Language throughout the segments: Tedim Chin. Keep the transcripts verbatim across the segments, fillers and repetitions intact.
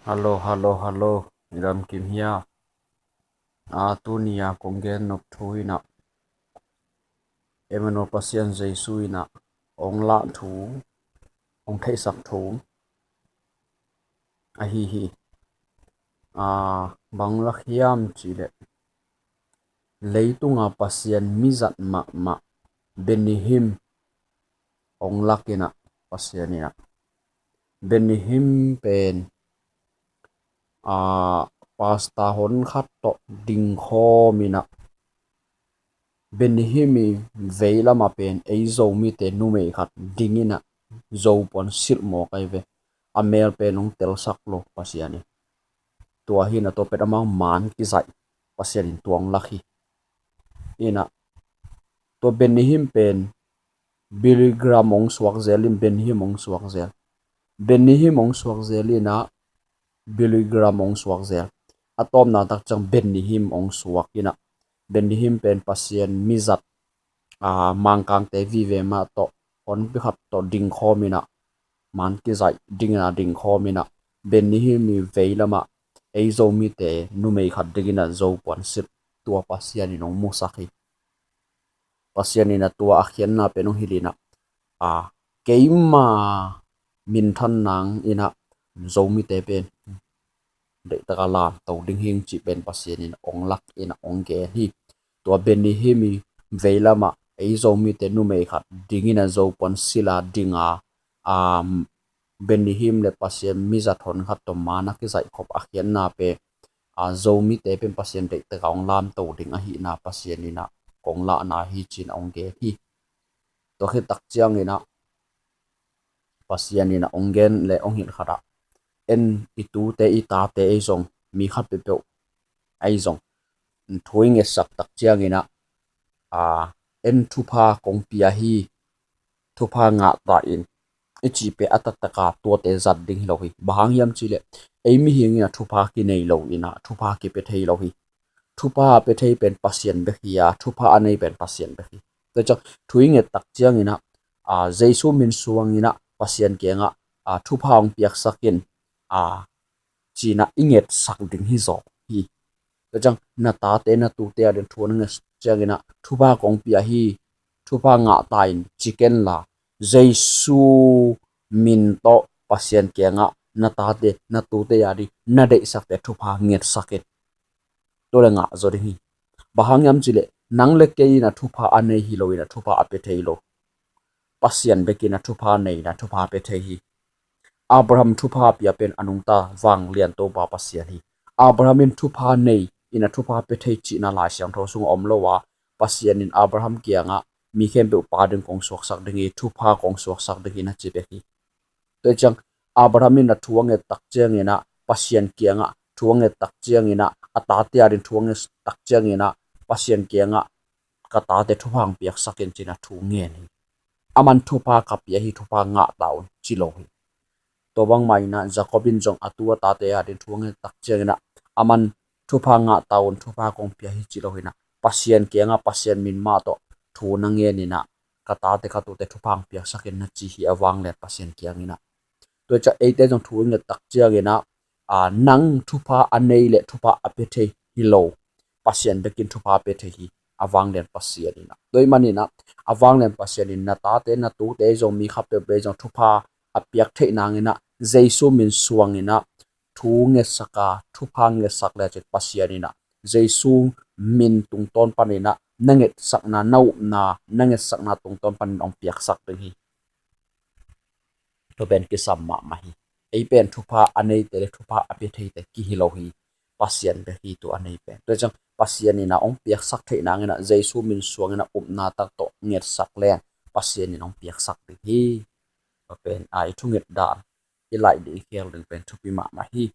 Hallo, hallo, hallo. I dam kim hia? A, tuni a kong gen nop thu in ah, Emmanuel Pasian Jesu in ah ong lah thu, ong theihsak thu ahi hi. A, bang lak hiam cih leh, leitung a Pasian mizat mahmah Benny Hinn ong lak in ah, Pasian in ah, Benny Hinn pen, a, pastor hon khat tawh dingkhawm in ah, Benny Hinn i veilam ah pen ei Zomite numei khat ding in ah, Zo puan silh mawk ahi ve. A mel pen ong telsak lo Pasian in. Tua hi in ah, tua pen amau maan kizaih, Pasian in tua ong lak hi. In ah, tua Benny Hinn pen Billy Graham ong suak zel in, Benny Hinn ong suak zel. Benny Hinn ong suak zel in ah, Billy Graham ong suak zel. A tawpna tak ciang Benny Hinn ong suak in ah, Benny Hinn pen Pasian mizat, a, Mangkangte vive mah tawh, honpi khat tawh dingkhawm in ah, maan kizaih ding in ah dingkhawm in ah, Benny Hinn i veilam ah ei Zomite numei khat ding in ah Zo puan silh, tua Pasian in ong musak hi. Pasian in ah tua a khiatna pen ong hilh in ah, a, keima minthan nang in ah Zomite pen deihtak a lamto ding hi ing cih pen Pasian in ong lak in ah ong gen hi. Tua Benny Hinn i veilam ah ei Zomite numei khat ding in ah Zo puan silh a ding a, a, Benny Hinn le Pasian mizat hon khat tawh maan a kizaih khop a khiatna pen, a, Zomite pen Pasian deihtak a ong lamto ding ahihna Pasian in ah kong lahna hi ci in ah ong gen hi. Tua khit tak ciang in ah, Pasian in ah ong gen le ong hilh khat ah, en i tute i tate ei zong, mi khat peuhpeuh ei zong, thu i ngetsak tak ciang in ah, a, en thupha kong pia hi, thupha ngah ta in, i cih pen a taktak a tuate zat ding hi lo hi. Bang hang hiam cih leh, ei mihing in ah thupha kinei lo in ah, thupha kipia thei lo hi. Thupha a pia thei pen Pasian bek hi a, thupha a nei pen Pasian bek hi. Tua ciang thu i nget tak ciang in ah, a, Jesu min suang in ah Pasian kiang ah, a, thupha ong piaksak in, a, ci in ah i ngetsak ding hi zaw hi. Tua ciang na tate na tute a ding thu na nget ciang in ah, thupha kong pia hi, thupha ngah ta in ci ken la, Jesu min tawh Pasian kiang ah na tate na tute a ding na deihsakte thupha ngetsak in. Tua le ngah zaw ding hi. Bang hang hiam cih leh, nang le kei in ah thupha a nei hi lo in ah thupha a pia thei lo. Pasian bek in ah thupha nei in ah thupha a pia thei hi. Abraham thupha pia pen a nungta vanglian Topa Pasian hi. Abraham in thupha nei in ah thupha pia thei cihna Lai Siangtho sungah om lo a, Pasian in Abraham kiang ah, mi khempeuh pa ding kong suaksak ding hi, thupha kong suaksak ding hi, na ci bek hi. Tua ciang Abraham in ah thu a nget tak ciang in ah, Pasian kiang ah thu a nget tak ciang in ah, a tate a ding thu a nget tak ciang in ah, Pasian kiang ah, ka tate thupha ong piaksak in ci in ah thu ngen hi. Aman thupha ka pia hi, thupha ngah ta un ci lo hi. Tua bangmah in ah Jacob in zong a tu a tate a ding thu a nget tak ciang in ah, aman thupha ngah ta un, thupha kong pia hi ci lo hi in ah, Pasian kiang ah Pasian min mah tawh thu na ngen in ah, ka tate ka tute thupha ong piaksak in, na ci hi a vanglian Pasian kiang in ah. Tua ciang eite zong thu i nget tak ciang in ah, a, nang thupha a nei le thupha a pia thei hi lo, Pasian bek in thupha a pia thei hi a vanglian Pasian in ah. Tua ahih manin ah, a vanglian Pasian in na tate na tute zong, mi khat peuhpeuh zong thupha a piak theih nang in ah, Jesu min suang in ah thu ngetsak a, thupha ngetsak le cin Pasian in ah, Jesu min tungtawn panin ah na ngetsakna, na upna, na ngetsakna tungtawn panin ong piaksak ding hi. Tua pen kisam mahmah hi. Ei pen thupha a neite le thupha a pia theite kihi lo hi. Pasian bek hi tua a nei pen. Tua ciang Pasian in ah ong piaksak theih nang in ah, Jesu min suang in ah upna tak tawh ngetsak leng Pasian in ong piaksak ding hi. Tua pen a i thunget dan, i laih ding, i khel ding pen thupi mahmah hi.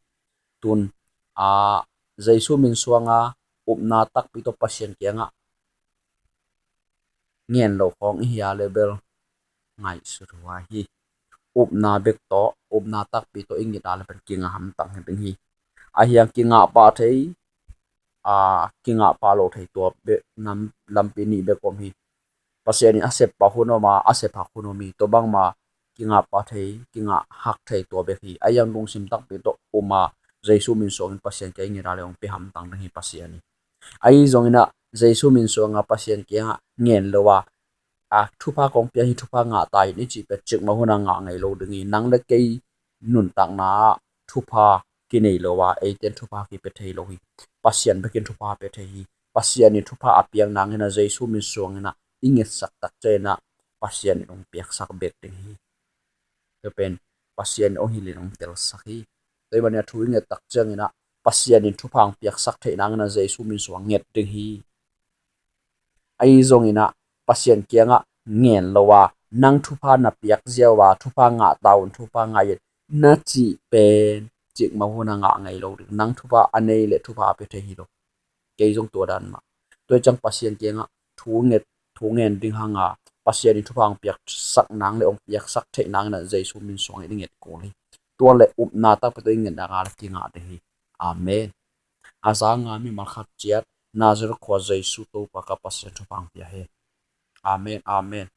Tun, a, Jesu min suang a upna takpi tawh Pasian kiang ah ngen lo khawng i hi a leh bel ngaihsut huai hi. Upna bek tawh, upna takpi tawh i nget a leh pen kingah hamtang hi ding hi. Ahi hang kingah pah thei, a, kingah pah lo thei tua bek, nam, lampi nih bek om hi. Pasian in a sep pah hun om a, a sep hak hun om hi. Tua bangmah kingah pah thei, kingah hak thei tua bek hi. Ahi hang lungsim takpi tawh um a, Jesu min suangin Pasian kiang i nget a le hong pia hamtang ding hi Pasian in. Ahi zongin ah Jesu min suanga Pasian kiangah ngen lo a, a thupha kong pia hi, thupha ngah ta in i cih pet cikmah hun a ngah ngei lo ding hi. Nang le kei nuntakna ah thupha kinei lo a, eite in thupha kipia thei lo hi. Pasian bekin thupha pia thei hi. Pasian in thupha a piak nangin ah Jesu min suangin ah i ngetsak tak ciangin ah Pasian in hong piaksak bek ding hi. Tua pen Pasian in hong hilh in hong telsak hi. Tua ahih manin a thu i nget tak ciangin ah Pasian in thupha hong piaksak theih nangin ah Jesu min suang nget ding hi. Ahi zongin ah Pasian kiangah ngen lo a, nang thupha na piak ziau a, thupha ngah ta un, thupha ngah in na cih pen cikmah hun a ngah ngei lo ding. Nang thupha a nei le thupha a pia thei hi lo. Kei zong tua dan mah. Tua hi ciang Pasian kiangah thu nget, thu ngen ding hang a, Pasian in thupha hong piaksak nang le hong piaksak theih nangin ah Jesu min suangin i nget kul hi. Tua le upna takpi tawh i nget nang a le kingah ding hi. Amen. A zanga mimal khat ciat Nazareth khua Jesu Topa ka Pasian thupha hong pia hen. Amen, amen.